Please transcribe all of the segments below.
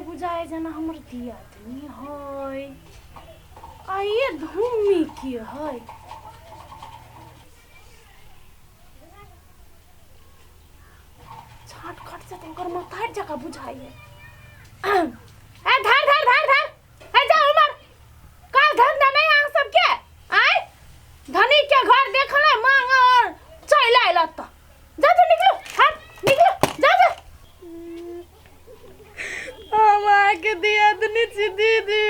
तऽ बुझाइ जेना हमर दियादनी है आ ये धूमी के है छाट खट से तऽ ओकर मतारि जकाँ बुझाइ है ए धर धर धर धर ए जा उमर काज धंधा नहीं अहाँ सबके आय धनी के घर देखले मांग और चलि आयल तऽ जा जा निकलो हट निकलो जा जा हम अहाँके दियादनी छी दीदी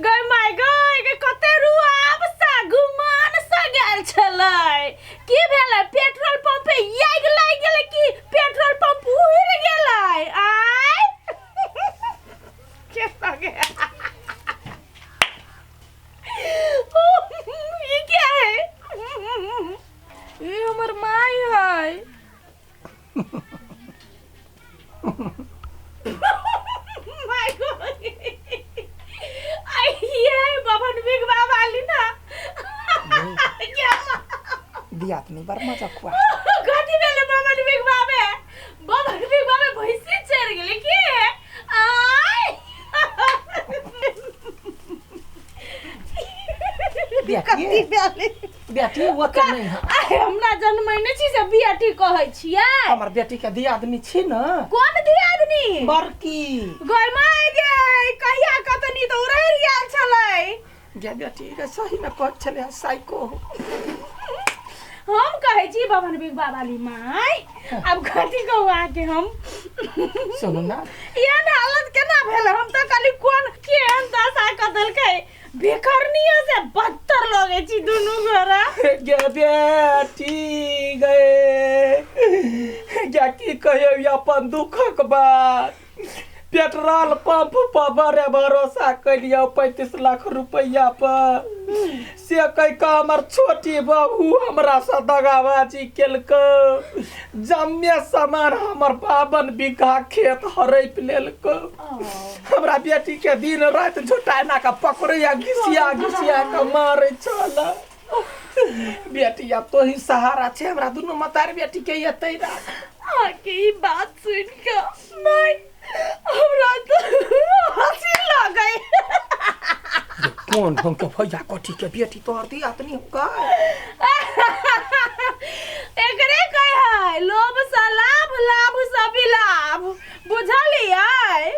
गय माय गय गे कते रुआब सा गुमान सा गेल छलै की भेलै पेट्रोल पंप पे आगि लागि गेलै कि पेट्रोल पंप उड़ि गेलै आय के सगे ई क्या है ई हमर माय है my God ये बबन बिग बाबा आली ना क्या दियादनी बड़ मजा खुआ कथी भेलै बबन बिग बाबे बबन बिग बाबे भैंसी चढ़ गेलै की आय बेटी बेटी वो तो नहीं है आय हमरा जन्मैने छी से बियाटी कहै छियै हमर बेटी के दियादनी छी न कोन दियादनी बड़की गय माय गे कहिया कतनी तऽ उड़ैर गेल छलै गे बेटी गे सही में कहै छलै साइको हम कहै छी बबन बिग बाबाली माय आब कथी कहू अहाँके हम सुनू ना एहन हालत केना भेल हम तऽ कहली कोन केहन दशा कऽ देलकै बेकरनियो से बदतर लगै छी दुनू गोरा गे बेटी गे गे की कहियौ अपन दुखक बात पेट्रोल पंप पर बड़े भरोसा कैलियौ 35 लाख रुपैआ पर से कहि कऽ हमर छोटी बहू हमरासँ दगाबाजी केलकै जम्मे सामान हमर 52 बीघा खेत हड़पि लेलकै हमरा बेटी के दिन राति झोटा एना कऽ पकड़ैया घिसिया घिसिया कऽ मारै छल बेटी आब तोही सहारा छै हमरा दुनू मतार बेटी के एतै राख अहाँके ई बात सुनि कऽ नहि हमरा तऽ हँसी लगै कोन ढंग के भैया कथी के बेटी तोहर दियादनी हो एकरे कहै है लोभ से लाभ लाभ से विलाभ बुझलियै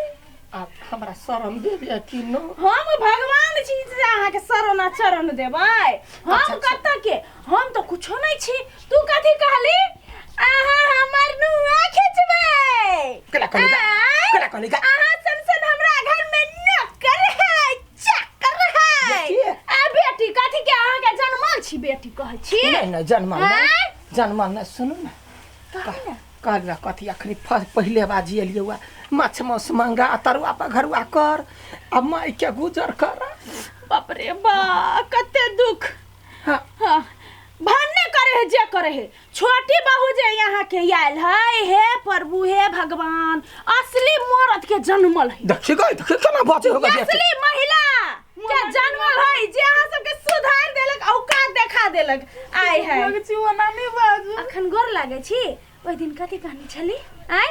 आब हमरा शरम देबे कि न हम भगवान छी जे अहाँके शरण आ चरण देबै हम अच्छा, अच्छा। कतऽ के हम तऽ कुछो नहि छी तू कथी कहली अहाँ हमर नुआ खिचबै केला कहली गा? आँय? केला कहली गा? अहाँ सन सन हमरा घर में नौकर है चाकर है बेटी? आ बेटी कथी के अहाँके जनमल छी बेटी कहै छी नहीं नहीं जनमल नहीं आँय? जनमल नहीं सुनू ना कहू ने। कहल कथी अखनी पहिले बाजी एलियै हुआ माछ मांस मंगा तरुआ पघरुआ कर आ माय के गुजर कर बाप रे बा कते दुख हाँ हाँ, भन्ने करे है जे करे है छोटी बहू जे यहाँ के आयल है हे प्रभु हे भगवान असली मर्द के जन्मल है देखी गई देखी केना बाजे होगा असली महिला के जन्मल है जे अहाँ सबके सुधार देलक औकात देखा देलक आय है लगै छी ओना नहि बाजू अखन गोर लागै छी ओहि दिन कथी कहने छली आय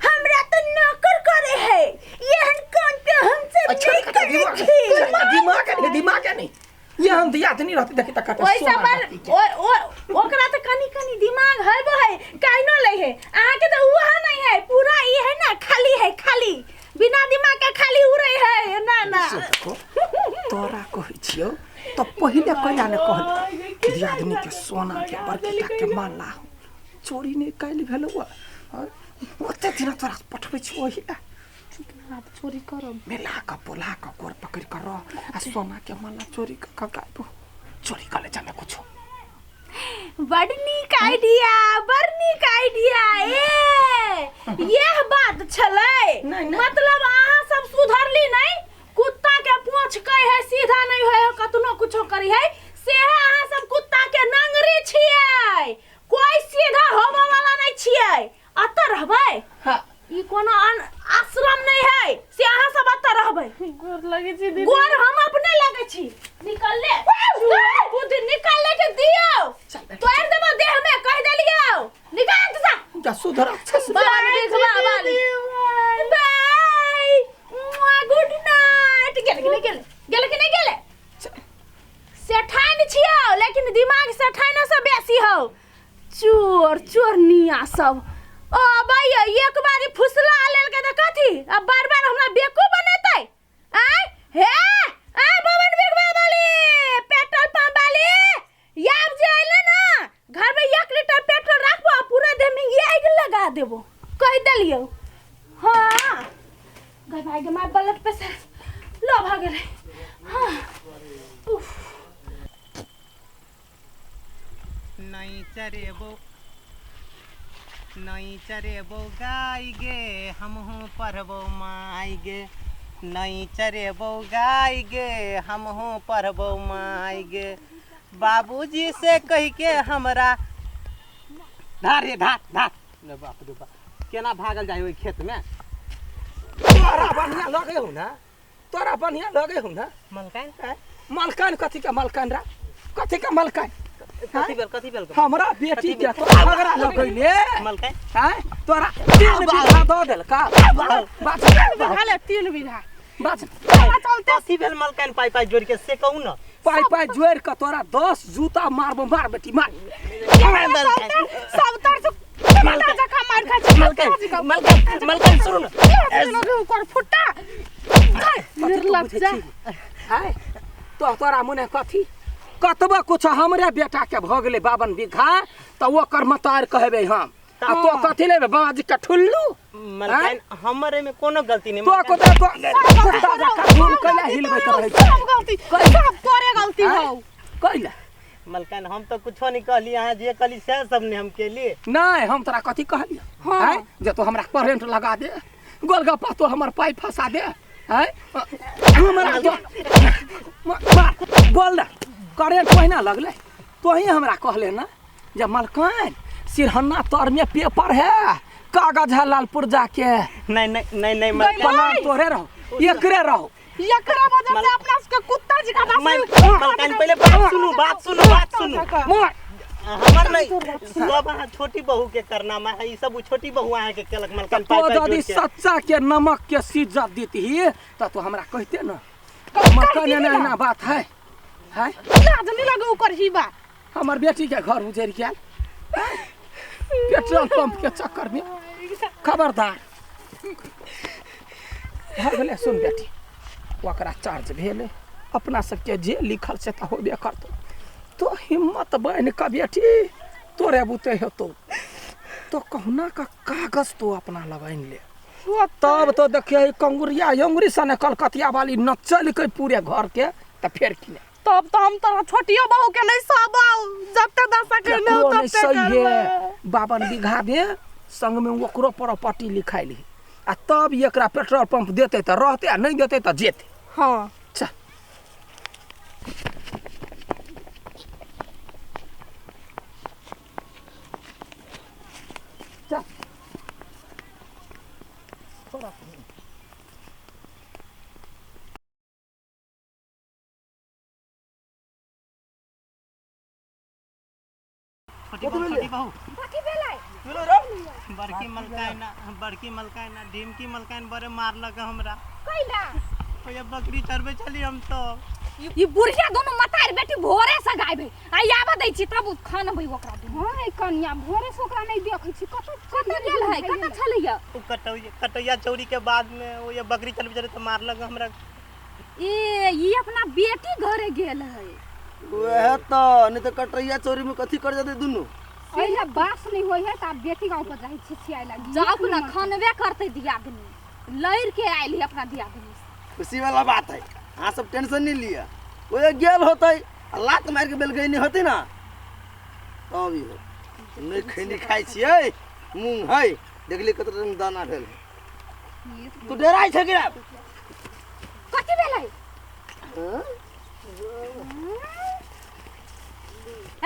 हमरा तो नौकर करे है एहन कोन पे हम सब अच्छा नहीं करे दिमाग छी दिमाग नहीं दिमाग नहीं ये हम दियादनी रहती देखी तक कते ओहि सोना सब पर रहती के। ओ ओ ओकरा तऽ कनी कनी दिमाग है बो है काइनो ले है अहाँ के तऽ उहा नहीं है पूरा ई है ना खाली है खाली बिना दिमाग के खाली उड़े है ना ना से देखो तोरा कहै छियौ तऽ पहिले कहिया ने कहल दियादनी के सोना के बड़की टा के माला हो चोरी नहि काल्हि भेलौ ओते दिना तोरा पठबै छियौ ओहि लए आब चोरी करब मिला कऽ बोला कऽ गोर पकड़ि कऽ रह आ सोना के माला चोरी कऽ कऽ गायब हो। चोरी कऽ ले जामे कुछो बड़ नीक आइडिया बड़ नीक आइडिया ए यह बात छलै नहि, नहि। मतलब अहाँ सब सुधरली नहीं कुत्ता के पूछ कहे है सीधा नहीं होय है कतनो कुछो करी है से है अहाँ सब कुत्ता के नंगरी छियै कोई सीधा होबे वाला नहीं छियै अतऽ रहबै हाँ ई कोनो आश्रम नहीं है से अहाँ सब अतऽ रहबै गोर लगै छी दीदी गोर हम अपने लगै छी निकल ले बुद्धि निकल ले के दियौ चल बेटी, तोड़ देबो देह में कह देलियौ निकाल तू जा के शुद्ध राक्षस। बाबा बिघवा वाली बाय, गुड नाइट। गेल कि नहीं गेल? गेल कि नहीं गेल? सेठाइन छियौ लेकिन दिमाग सेठाइनो से बेसी हौ। चोर चोरनिया सब ओ भैया एक बारी फुसला लेलकै तऽ कथी अब बार बार हमरा बेकूफ बनेतै? आय हे आय बबन बिगवा वाली पेट्रोल पंप वाली याब जे अइले ना घर में 1 लीटर पेट्रोल राखबो आ पूरा देह में आगि लगा देबो, कहि देलियौ। हाँ गई भाई गे my blood pressure लो भऽ गेलै। हाँ उफ। नहीं चरेबो नहीं चरेबो गाय गे हमहूँ पढ़बो माय गे, नहीं चरेबो गाय गे हमहूँ पढ़बो माय गे, बाबूजी से कह के हमरा धार रे धार धार। ले बाप रे बाप केना भागल जाय ओहि खेत में। तोरा बढ़िया लगे हो ना, तोरा बढ़िया लगे हो ना। मलकाइन मलकाइन कथी का मलकाइन रा, कथी का मलकाइन? कथी भेल कथी भेल? हमरा बेटी के तोरा झगड़ा लगैले मलकाइन। हैं तोरा 3 बीघा दऽ देलका। बात बीघा 3 बीघा बात कथी भेल मलकाइन? पाइ पाइ जोड़ के से कहू ना। पाइ पाइ जोड़ के तोरा 10 जूता मारबो। मार बेटी मार। सब तर से कुत्ता जकाँ मार खाइ छै। मलकाइन मलकाइन मलकाइन सुनू ना। ओकर फुट्टा निर्लज्जा। हैं तो तोरा मुने कथी कतबो कुछ हमरे बेटा के भऽ गेलै 52 बीघा तऽ ओकर मतार कहबै हम। आ तो कथी लेबै बाबाजी के ठुल्लू? मलकाइन हमर एहिमे कोनो गलती नहि। तो कुत्ता जकाँ घूम कैला हिलबैत रहै छै। सब गलती सब तोरे गलती हौ। कैला मलकाइन हम तो कुछो नहीं कहली, अहाँ जे कहली सएह सब ने हम केली। नहीं हम तोरा कथी कहलियै? हैं जे तो हमरा करेंट लगा दे, गोलगप्पा तो हमर पाइ फंसा दे। हैं हमरा तो मार बोल ना करेंट पहिना लगलै। तोही हमरा कहले ना जे मलकाइन सिरहन्ना तर में पेपर है कागज है लाल पुर्जा के। नहीं नहीं नहीं नहीं मलकाइन तोरे रहो एकरे रहो एकरा वजह से अपना सबके कुत्ता जकाँ मलकाइन पहिले बात सुनू बात सुनू बात सुनू। हमर नहीं सब अहाँ छोटी बहू के करनामा है, ई सब छोटी बहू अहाँ के केलक मलकाइन। तो यदि सच्चा के नमक के सीजा देती त तो हमरा कहते ना मलकाइन एना एना बात है। है लाज नहीं लगे ओकर हिबा। हमर बेटी के घर उजड़ गेल पेट्रोल पंप के चक्कर में। खबरदार भऽ गेलै। सुन बेटी ओकरा चार्ज भेलै अपना सबके जे लिखल से तऽ होबे करतौ। तो हिम्मत बनि कऽ बेटी तोरे बुते हेतौ तो कहुना का कागज तो अपना लग आनि ले। तब तो देखिए कंगुरिया अंगुरी सने कलकतिया वाली नचलकै पूरे घर के तऽ फेर की नहि। तब तो हम तोरा छोटियो बहू के नहीं सहबाउ जब तक दशा के नहीं तब तक सही है। 52 बीघा में संग में ओकरो प्रॉपर्टी लिखाइली आ तब एकरा पेट्रोल पंप देते तऽ रहते आ नहीं देते तऽ जेते। हाँ चल चल छोटी बहू छोटी बहू कथी भेलै? बड़की मलकाइन बड़की मलकाइन ढीमकी मलकाइन बड़े मारलक हमरा। कैला? ओया बकरी चरबै छली हम तो। ई बुढ़िया दोनों मतार बेटी भोरे से गायब है आ आबऽ दै छी तब खानबै ओकरा दुनू। हाँ कनिया भोरे से ओकरा नहीं देखै छी कतऽ कतऽ गेल है कतऽ छलैया? ओ कटैया चौरी के बाद में ओया बकरी चलबै छली तऽ मारलक हमरा। ए ई अपना बेटी घरे गेल है। वह तो नहीं तो कटैया चोरी में कथी कर जाते दुनू। पहिले बास नहीं होय है त आब बेटी गाँव पर जाइ छी छियाय लागी। जाऊ ना खानबे करते दियादनी लड़ के आयल है अपना दियादनी से। खुशी वाला बात है अहाँ सब टेंशन नहीं लिया। वो गेल होते लात मार के बेल गई नहीं होती ना तब ई हो नहीं खैनी खाइ छियै मूंग है देखली कत दाना भेल। तू डराइ छै कि कथी भेलै?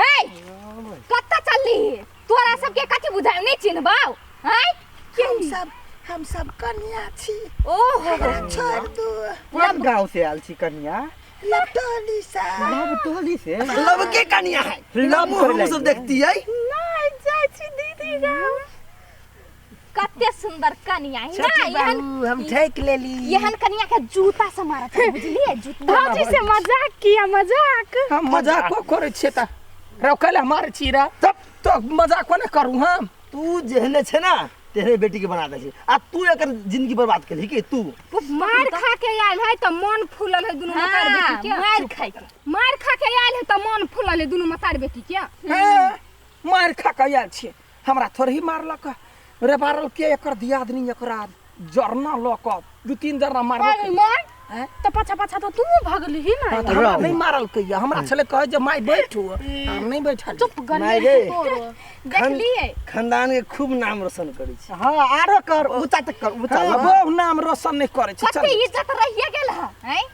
ए कत्ता चलली तोरा सबके कथी बुझाय नहीं चिन्हबाउ? हैं हम सब कन्या छी। ओहो छोड़ दू। कोन गांव से आयल छी कन्या? लवटोली से। लवटोली से? लव के कन्या है लव हम सब देखती है। नहीं जाइ छी दीदी गाँव। कते सुंदर कनिया है ना। छोटी एहन बहू हम ठेक लेली। एहन कनिया के जूता से मारा छै, बुझलिए? जूता। भौजी से मजाक किया, मजाक। हम मजाक करै छियै तऽ रौ कैला मारै छी रे? तब तो मजाक ने करू हम। तू जेहने छै ना तेहने बेटी के बना दै छै, आ तू एकर जिंदगी बर्बाद केलही के तू? मार खा के आयल है त मन फूलल है दुनू मतार बेटी के। मार खाइ के, मार खा के आयल है त मन फूलल है दुनू मतार बेटी के। हे, मारि खा कऽ आयल छियै, हमरा थोड़े ही मारलक रे। बारल के एकर दियादनी एकरा जरना लऽ कऽ 2-3 जरना मारलक। अरे माय, हैं? तऽ पाछा पाछा तऽ तू भगली ना। हाँ, तऽ हमरा नहि मारलकै या, हमरा छलै कहै जे माय बैठू, हम नहि बैठल। चुप माय गने गे। तोरो। देखलिए? खानदान के खूब नाम रोशन करै छै। हाँ, आरो कर, ऊँचा तक कर, ऊँचा। हाँ, बहु नाम रोशन नहि करै छै। कते चल। इज्जत रहिए गेल है हैं?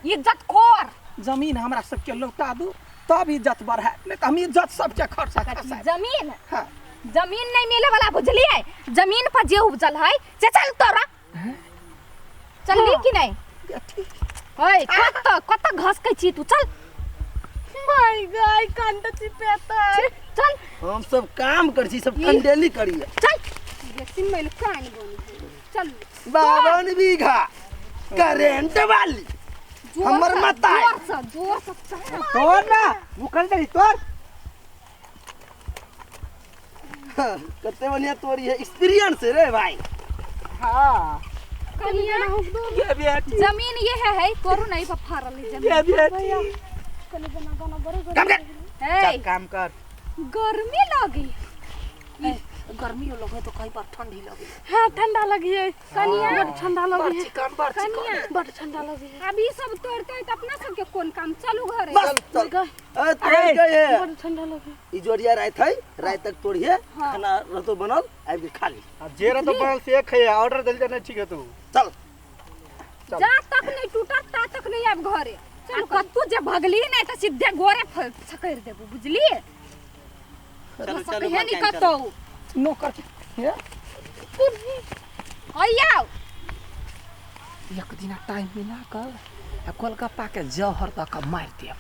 इज्जत खोर। जमीन हमरा सबके लौटा दू तब इज्जत बढ़ायब, नहि तऽ हम इज्जत सबके खर्चा खसायब। जमीन? हाँ। जमीन नहीं मिले वाला, बुझलिए? जमीन पर जे उपजल है से चल तोरा। चलली कि नहीं? बेटी। ओए, कत कत घसकै छी तू? चल। माय गाय, कंड चिपेता। चल। हम सब काम करै छी, सब कंडेली करिए। चल, बेसी मैल कान बनी। चल। 52 बीघा करेंट वाली जोर हमर से, माता। जोर से, जोर से चल। तोर ना मुखन दे तोर। कते बढ़िया तोरी है, एक्सपीरियंस है रे भाई। हाँ। कनिया, ये बेटी। जमीन ये है, है तोरू नहीं पर फरल है जमीन। ये बेटी। काम कर। हे, चल काम कर। गर्मी लगी। गर्मी लगे तो कई बार ठंडी लगे। हाँ, ठंडा लगी है। कनिया। बड़ ठंडा लगी है। चिकन बड़ चिकन। कनिया। बड़ ठंडा लगी है। अभी सब तोड़ते तो अपना सबके कोन काम? चलू घरे। बस चल, ए तोड़ के है। बड़ ठंडा लगी। ई जोड़िया रात है, रात तक तोड़िए, खाना रहतो बनल, आबि के खा ली। अब जे रहतो बनल से खैया, ऑर्डर देल जाना ठीक है तू। चल। जा तक नहीं टूटत ता तक नहीं आब घरे। चल। कतू जे भगली नहीं त सीधे गोरे छकैर देबू, बुझलिए? चलू चलू। सके नहीं मकान चलू। कतौ। नौकर के हे? आउ। एक दिना टाइम मिला कर आ गोलगप्पा के जहर दऽ कऽ मारि देब।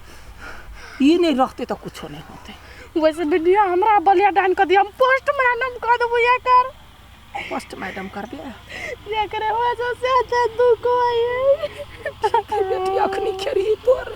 ई नहि रहतै तऽ कुछो नहि होतै। वैसे दीदी, हमरा बलिया डान कर दिया, हम पोस्ट मैडम कर देबो एकर। पोस्ट मैडम करबे? एकरे वजह से अच्छा दुख होय। बेटी, अखनी खेरही तोर।